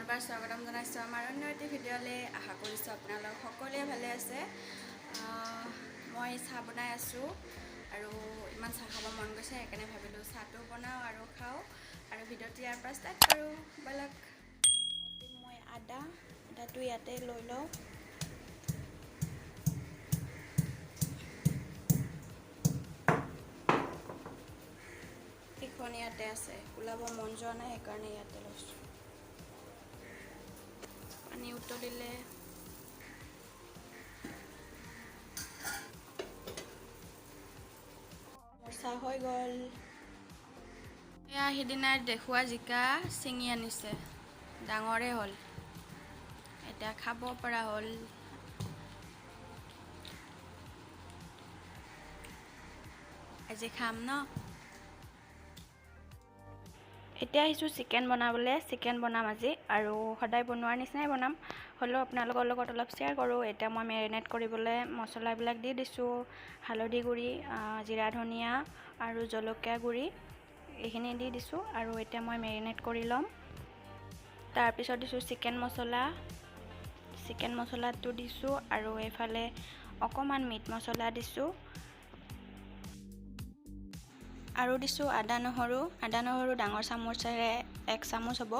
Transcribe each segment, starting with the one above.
পুনৰবাৰ স্বাগতম জনাইছোঁ আমাৰ অন্য এটি ভিডিঅ'লৈ। আশা কৰিছোঁ আপোনালোক সকলোৱে ভালে আছে। মই চাহ বনাই আছোঁ আৰু ইমান চাহ খাব মন গৈছে, সেইকাৰণে ভাবিলোঁ চাহটো বনাওঁ আৰু খাওঁ আৰু ভিডিঅ'টো ইয়াৰ পৰা ষ্টাৰ্ট কৰোঁ। ব'লক। মই আদাটো ইয়াতে লৈ লওঁ। এইখন ইয়াতে আছে, ওলাব মন যোৱা নাই, সেইকাৰণে ইয়াতে লৈছোঁ। পানী উতলিলে মোৰ চাহ হৈ গ'ল। এয়া সিদিনা দেখুওৱা জিকা ছিঙি আনিছে, ডাঙৰে হ'ল, এতিয়া খাব পৰা হ'ল। আজি খাম ন। এতিয়া আহিছোঁ চিকেন বনাবলৈ। চিকেন বনাম আজি আৰু সদায় বনোৱাৰ নিচিনাই বনাম, হ'লেও আপোনালোকৰ লগত অলপ শ্বেয়াৰ কৰোঁ। এতিয়া মই মেৰিনেট কৰিবলৈ মছলাবিলাক দি দিছোঁ। হালধি গুড়ি, জিৰা ধনিয়া আৰু জলকীয়া গুড়ি এইখিনি দি দিছোঁ আৰু এতিয়া মই মেৰিনেট কৰি ল'ম। তাৰপিছত দিছোঁ চিকেন মছলা, চিকেন মছলাটো দিছোঁ আৰু এইফালে অকণমান মিট মছলা দিছোঁ আৰু দিছোঁ আদা নহৰু। আদা নহৰু ডাঙৰ চামুচেৰে 1 চামুচ হ'ব।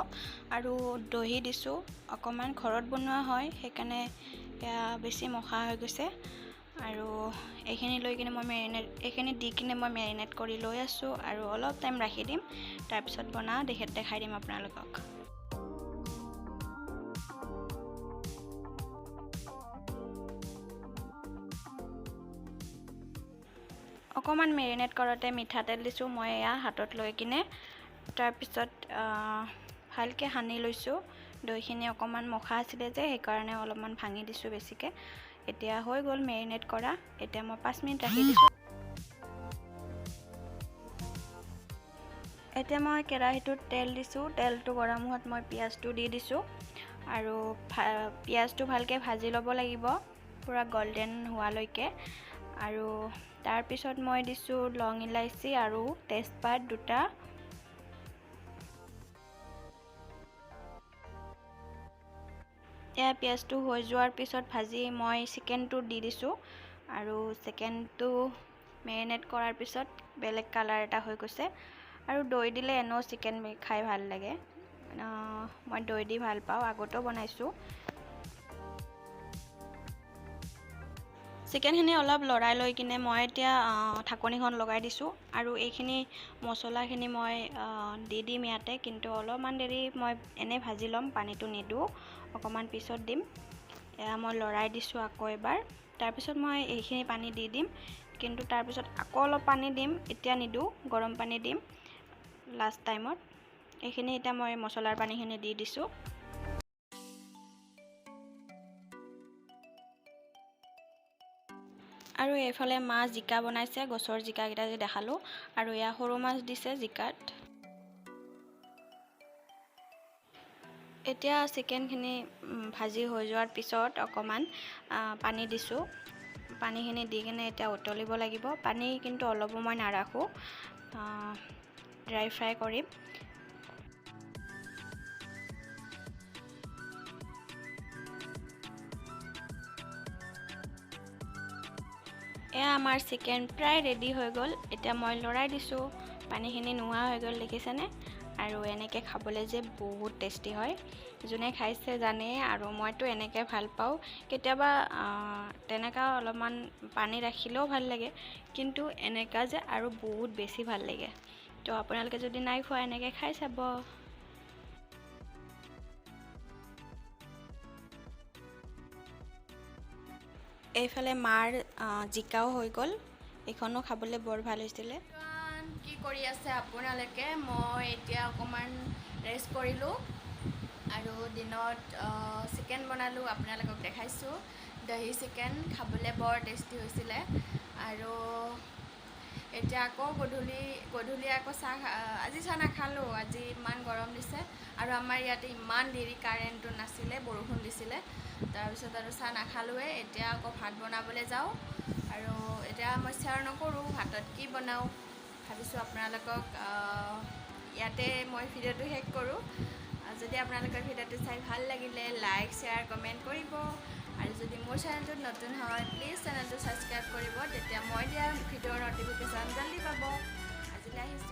আৰু দহি দিছোঁ অকণমান, ঘৰত বনোৱা হয় সেইকাৰণে এয়া বেছি মখা হৈ গৈছে। আৰু এইখিনি লৈ কিনে মই মেৰিনেট, এইখিনি দি কিনে মই মেৰিনেট কৰি লৈ আছোঁ আৰু অলপ টাইম ৰাখি দিম, তাৰপিছত বনা দেখাই দিম আপোনালোকক। অকণমান মেৰিনেট কৰোঁতে মিঠাতেল দিছোঁ মই এয়া হাতত লৈ কিনে। তাৰপিছত ভালকৈ সানি লৈছোঁ। দৈখিনি অকণমান মখা আছিলে যে, সেইকাৰণে অলপমান ভাঙি দিছোঁ বেছিকৈ। এতিয়া হৈ গ'ল মেৰিনেট কৰা। এতিয়া মই 5 মিনিট ৰাখি দিছোঁ। এতিয়া মই কেৰাহীটোত তেল দিছোঁ। তেলটো গৰম হোৱাত মই পিঁয়াজটো দি দিছোঁ আৰু পিঁয়াজটো ভালকৈ ভাজি ল'ব লাগিব পূৰা গল্ডেন হোৱালৈকে। আৰু তাৰপিছত মই দিছোঁ লং ইলাচি আৰু তেজপাত 2টা। এয়া পিঁয়াজটো হৈ যোৱাৰ পিছত ভাজি মই চিকেনটো দি দিছোঁ আৰু চিকেনটো মেৰিনেট কৰাৰ পিছত বেলেগ কালাৰ এটা হৈ গৈছে। আৰু দৈ দিলে এনেও চিকেন খাই ভাল লাগে। মই দৈ দি ভাল পাওঁ, আগতেও বনাইছোঁ। চিকেনখিনি অলপ লৰাই লৈ কিনে মই এতিয়া ঢাকনিখন লগাই দিছোঁ আৰু এইখিনি মছলাখিনি মই দি দিম ইয়াতে। কিন্তু অলপমান দেৰি মই এনেই ভাজি ল'ম, পানীটো নিদিওঁ, অকণমান পিছত দিম। এয়া মই লৰাই দিছোঁ আকৌ এবাৰ। তাৰপিছত মই এইখিনি পানী দি দিম, কিন্তু তাৰপিছত আকৌ অলপ পানী দিম, এতিয়া নিদিওঁ, গৰম পানী দিম লাষ্ট টাইমত। এইখিনি এতিয়া মই মছলাৰ পানীখিনি দি দিছোঁ। আৰু এইফালে মা জিকা বনাইছে, গছৰ জিকাকেইটা যে দেখালোঁ। আৰু এয়া সৰু মাছ দিছে জিকাত। এতিয়া চিকেনখিনি ভাজি হৈ যোৱাৰ পিছত অকণমান পানী দিছোঁ। পানীখিনি দি কিনে এতিয়া উতলিব লাগিব। পানী কিন্তু অলপো মই নাৰাখোঁ, ড্ৰাই ফ্ৰাই কৰিম। এয়া আমাৰ চিকেন প্ৰায় ৰেডি হৈ গ'ল। এতিয়া মই লৰাই দিছোঁ, পানীখিনি নোহোৱা হৈ গ'ল, দেখিছেনে? আৰু এনেকৈ খাবলৈ যে বহুত টেষ্টি হয়, যোনে খাইছে জানে। আৰু মইতো এনেকৈ ভাল পাওঁ। কেতিয়াবা তেনেকুৱা অলপমান পানী ৰাখিলেও ভাল লাগে, কিন্তু এনেকুৱা যে আৰু বহুত বেছি ভাল লাগে। তো আপোনালোকে যদি নাই খোৱা এনেকৈ খাই চাব। এইফালে মাৰ জিকাও হৈ গ'ল, এইখনো খাবলৈ বৰ ভাল হৈছিলে। কি কৰি আছে আপোনালোকে? মই এতিয়া অকণমান ৰেষ্ট কৰিলোঁ আৰু দিনত চিকেন বনালোঁ, আপোনালোকক দেখাইছোঁ। দহি চিকেন খাবলৈ বৰ টেষ্টি হৈছিলে। আৰু এতিয়া আকৌ গধূলি আকৌ চাহ, আজি চাহ নাখালোঁ, আজি ইমান গৰম দিছে আৰু আমাৰ ইয়াতে ইমান দেৰি কাৰেণ্টটো নাছিলে, বৰষুণ দিছিলে। তাৰপিছত আৰু চাহ নাখালোঁৱে। এতিয়া আকৌ ভাত বনাবলৈ যাওঁ আৰু এতিয়া মই শ্বেয়াৰ নকৰোঁ ভাতত কি বনাওঁ। ভাবিছোঁ আপোনালোকক ইয়াতে মই ভিডিঅ'টো শেষ কৰোঁ। আৰু যদি আপোনালোকৰ ভিডিঅ'টো চাই ভাল লাগিলে, লাইক, শ্বেয়াৰ, কমেণ্ট কৰিব। আৰু যদি মোৰ চেনেলটোত নতুন হয়, প্লিজ চেনেলটো ছাবস্ক্ৰাইব কৰিব। তেতিয়া মই দিয়া ভিডিঅ'ৰ ন'টিফিকেশ্যন জল্দি পাব। আজিলৈ আহিছোঁ।